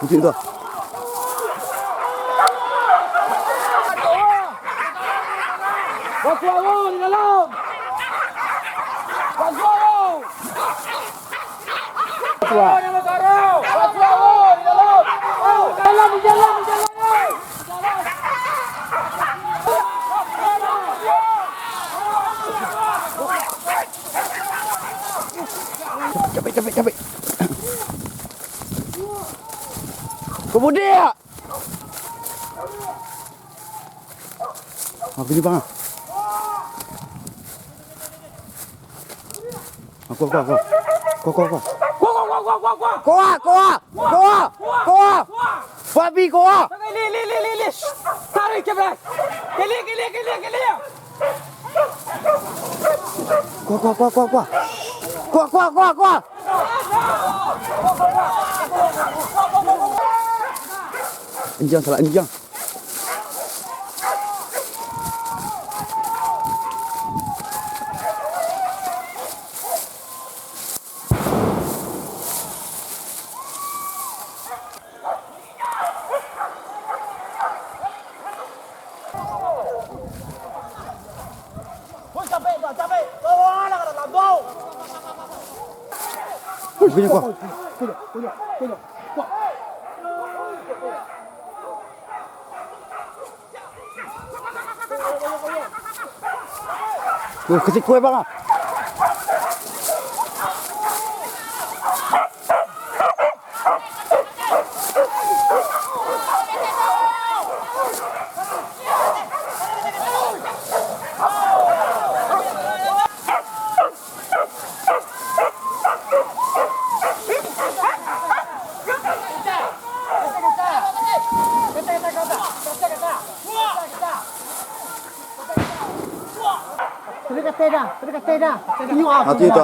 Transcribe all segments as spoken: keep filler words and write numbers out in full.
Kucing tu. Basuaro di dalam. Basuaro. Basuaro di dalam. Dalam, di dalam, di dalam. Capek, capek, capek. Kau bodek tak? Aku ni, bang. Aku, aku, aku. Kau, kau, kau. Koa, koa, koa, koa. Koa, koa, koa. Babi koa. Li, li, li, li, li. Tarik ke belas. Kili, kili, kili, kili. Koa, koa, koa, koa, koa. Koa, koa, koa, koa. Anjiang, salah anjiang. Wih, capek, capek. Wah, lah, lah, lah, bau. Wih, kunyah, kuah. Kunyah, kunyah, kunyah. Wah. Wih, ke siko, bang, ah. Tadi katai dah, tadi katai dah. Inyo apa? Mati tu.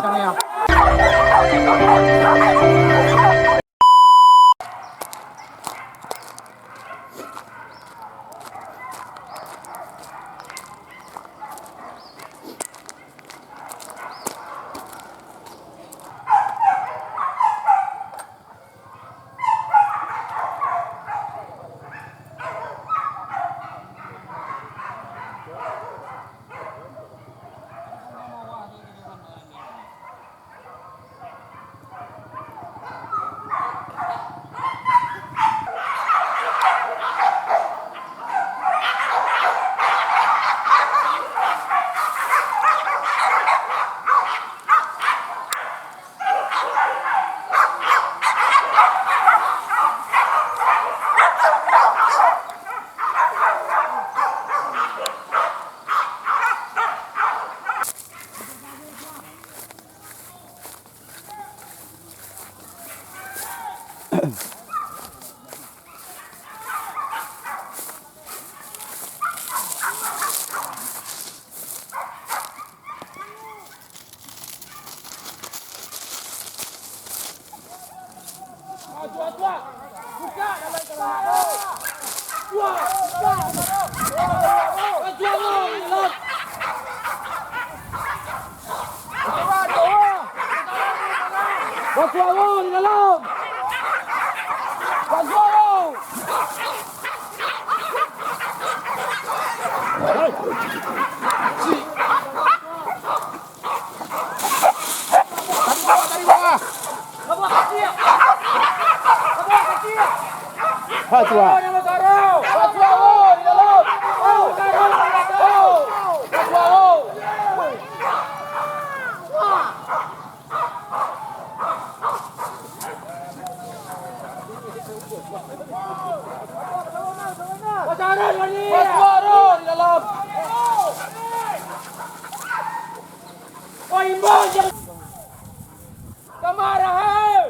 Basuaro di dalam! Basuaro! Hei! Tarik bawah, tarik bawah! Ha, tu lah. Basuaro di dalam. Oi, imbau, jangan. Kamara, hei!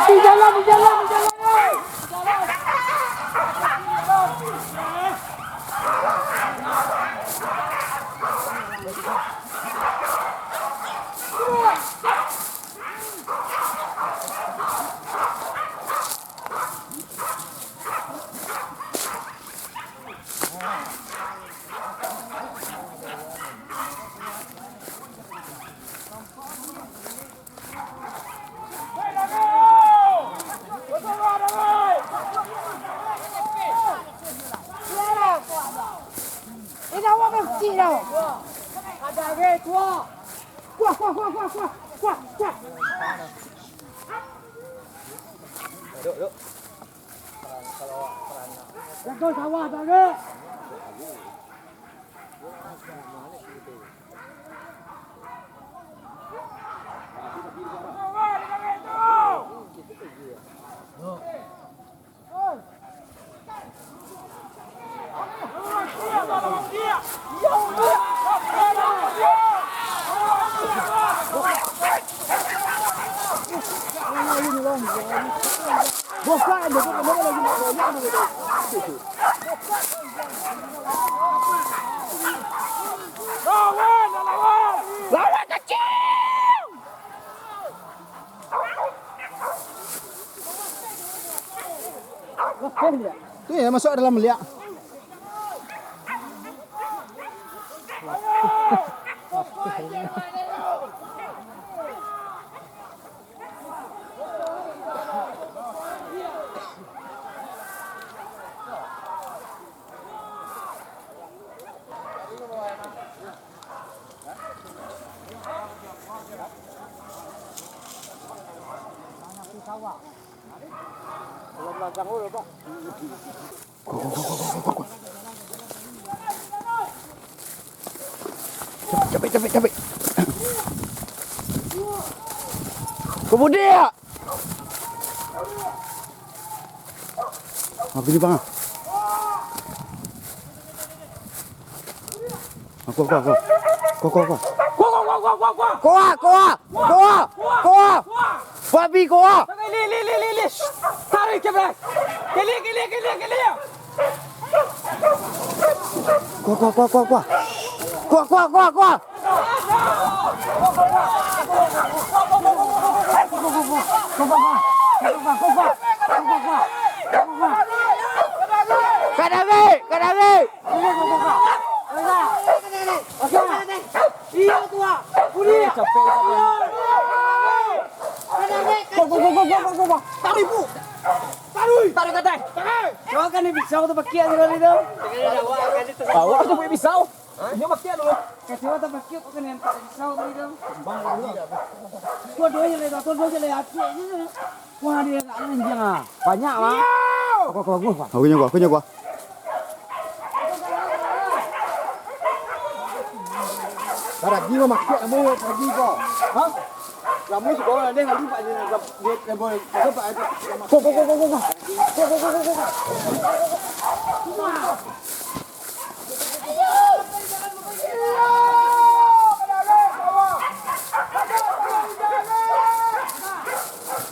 Di jalan, di jalan, di jalan, oi! Duduk, duduk. Jago sawah, Bang, eh. Lawan, lawan! Lawan kacau! Tu ya, masuk dalam beliak. Capek, capek, capek, capek. Kau bodeh tak? Aku ni, Bang, ah. Aku, aku, aku. Kau, kau, kau. Kau, kau, kau, kau, kau. Kau, kau, kau, kau. Kau, kau, kau, kau. Babi, kau. Kili, kili, kili, kili. Tarik, kebres. Kili, kili, kili, kili. Kau, kau, kau, kau, kau. Kau, kau, kau, kau. Kadari, kadari. Tarik, Bu. Tarik. Tarik, katai. Tarik. Kau kan ni pisau tu pakai tadi tu. Awak tu pakai pisau. Inyo pakai dulu. Kacau tak pakai, kok kena empat pisau tadi tu. Kembang dulu. Kau dua je lah, kau dua je lah, aku je. Wah, dia nak anjing ah. Banyak, Bang. Aku, aku, aku, aku. Aku nyawa, aku nyawa. Dah lagi mah makiak kamu lagi kau. Hah? Kamu sekolah deh, nanti Pak Haji, dia, dia, dia, dia, Pak Haji. Kau, kau, kau, kau, kau. Kau, kau, kau, kau, kau.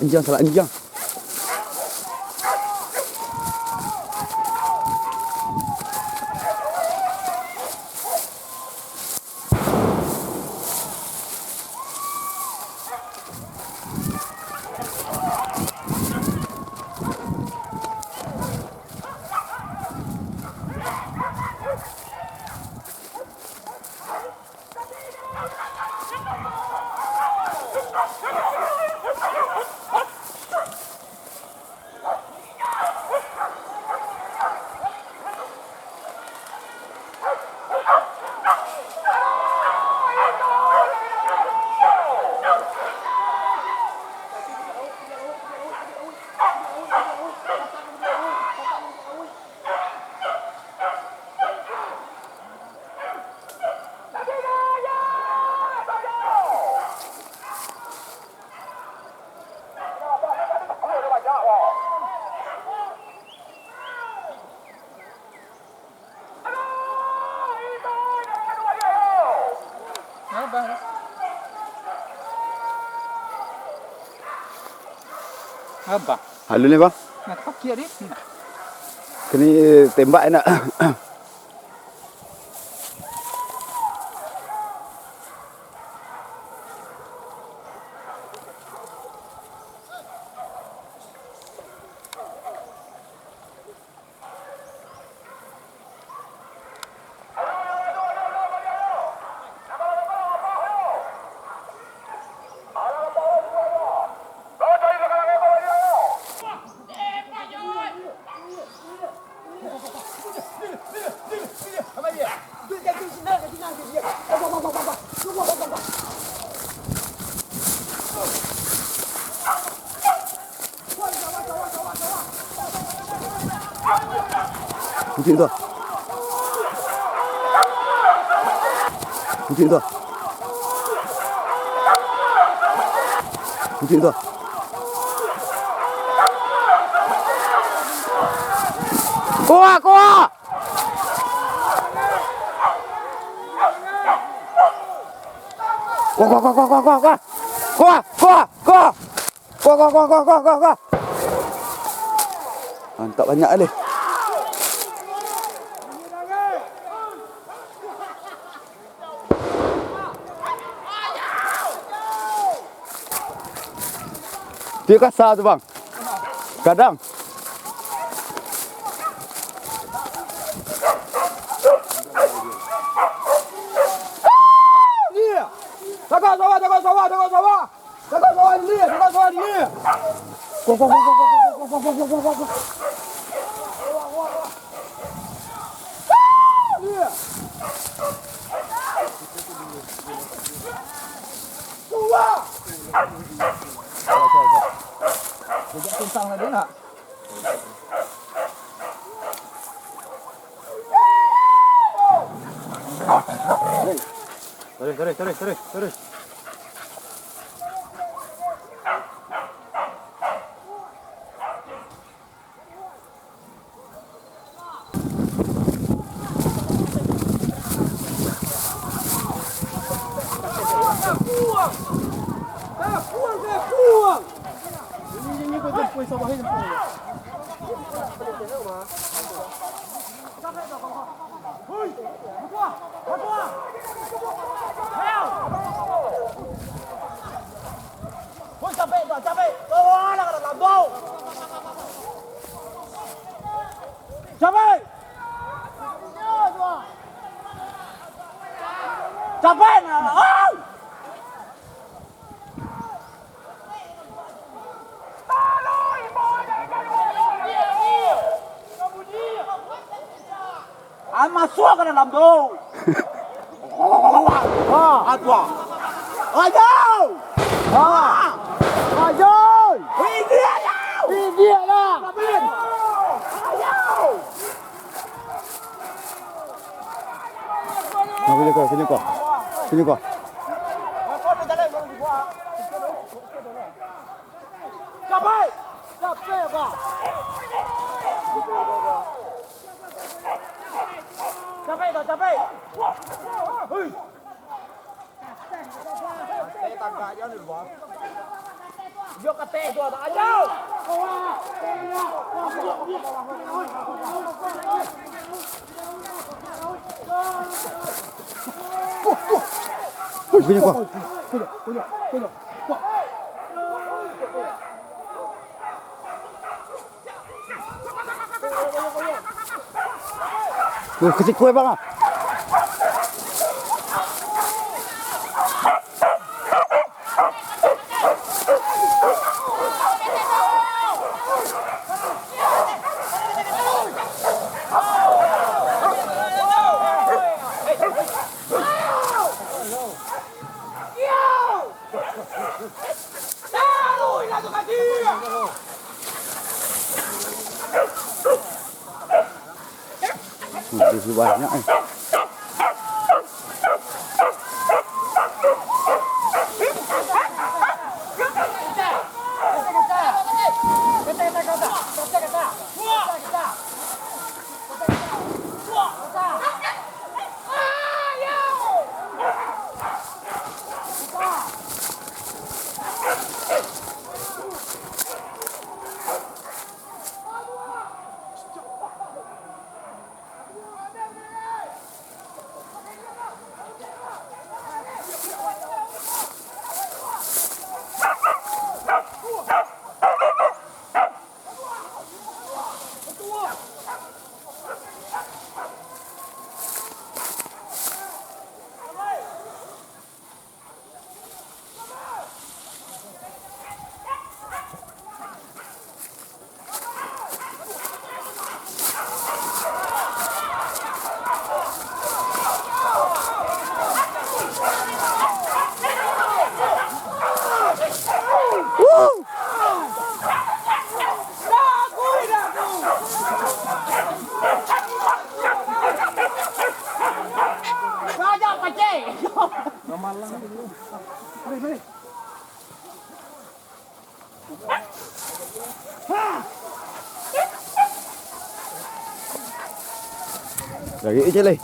Injang, salah injang. Abang. Halo ni, Bang. Nah, pakai dia. Nah. Kini tembak enak. Kucing tu. Kucing tu. Kucing tu. Kuah, kuah. Kuah, kuah, kuah, kuah, kuah, kuah. Kuah, kuah, kuah, kuah, kuah. Kuah, kuah, kuah, kuah, kuah, kuah. Mantap banyak alih. Dia kasar tu, Bang. Kadang. Jaga sawah, jaga sawah, jaga sawah. Jaga sawah ni, jaga sawah ni. Kuah, kuah, kuah. Kuah. Tarik, tarik, tarik, tarik, tarik. Capek! Capek! Au! Ah, masuk ka dalam tu. Ha. Ah, tu ah. Ayo! Ha. Ayo! Ini ayo! Ini lah. Ayo! Nah, sini kau, sini kau. Sini kau. Capek! Capek kau, capek! Hei! Teh tagak je ni, Bang. Yo, ka teh tu, tak aja. Bukannya kau. Wah, kecil kue, Bang, ah. Lebih banyak, eh. Lagi je lai.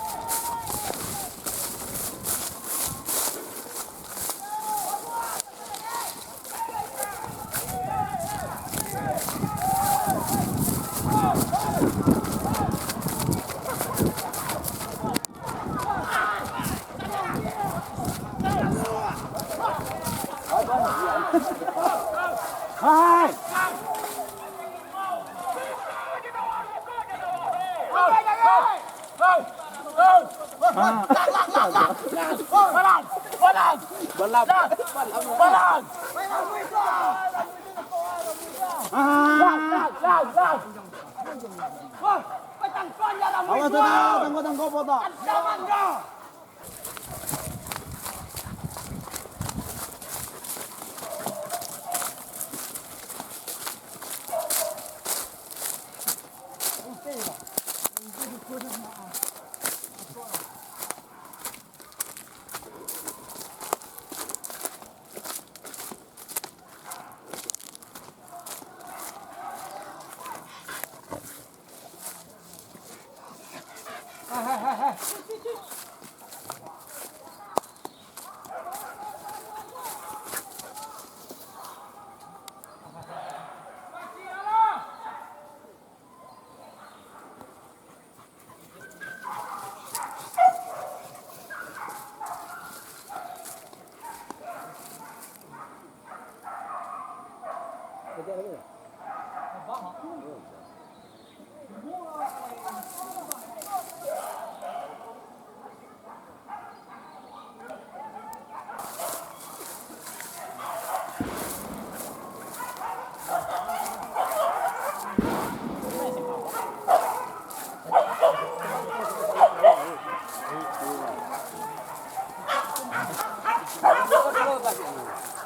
Hai! Awas, tangkok, tangkok, tangkok, botak.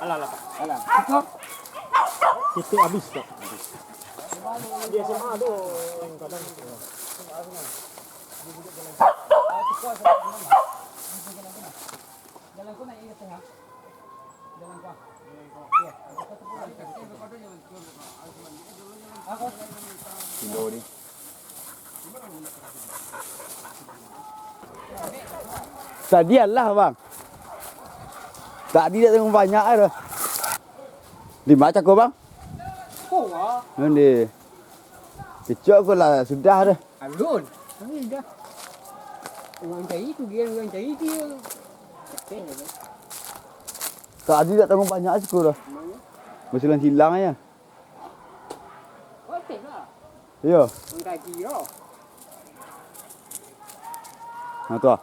Alah, alah, Pak. Alah. Itu habis, Pak. Di S M A tu kadang. Tadi alah, Bang. Tadi dak tengok banyak ai tu. Di ma cako, Bang? Ko, ah. Nan di. Kecok ko lah sudah tu. Alun. Kami dah. Urang cari tu dia, urang cari dia. Tadi dak tengok banyak cako tu. Basilang-silang aja. Iyo. Mangkaji yo. Nah, tu ah.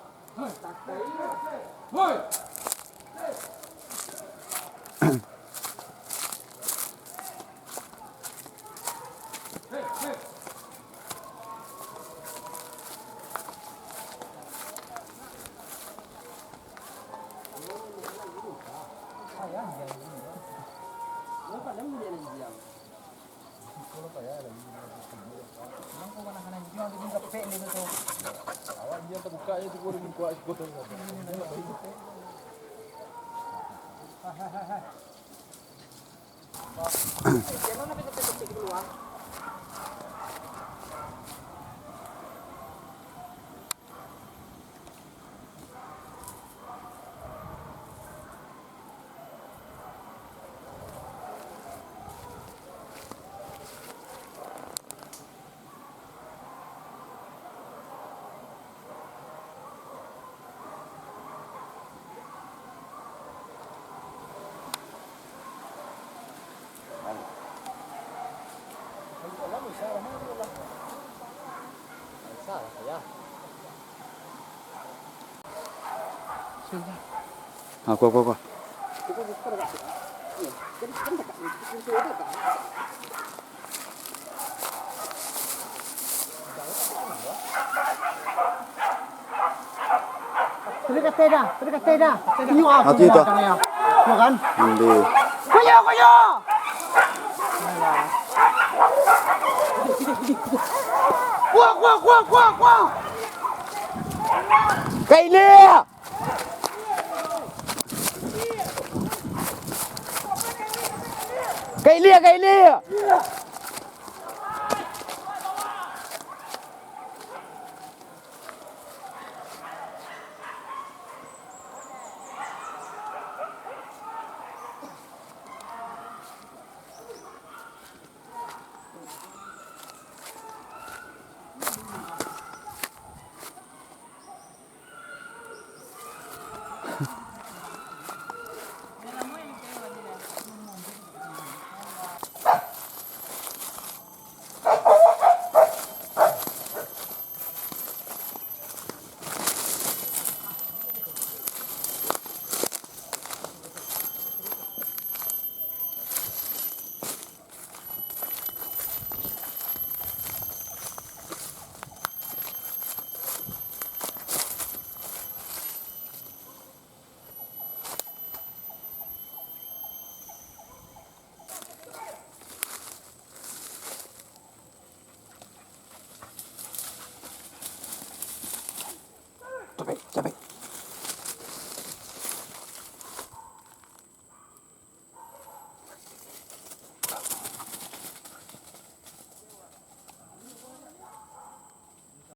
Aku, aku, aku. Tadi katai dah, tadi katai dah. Iyo, aku. Mati tu. Belakang ya. Iyo kan? Nanti. Kuyo, kuyo. Kuah, kuah, kuah, kuah, kuah. Kaili. Ka ilia, ka ilia! Capek, capek.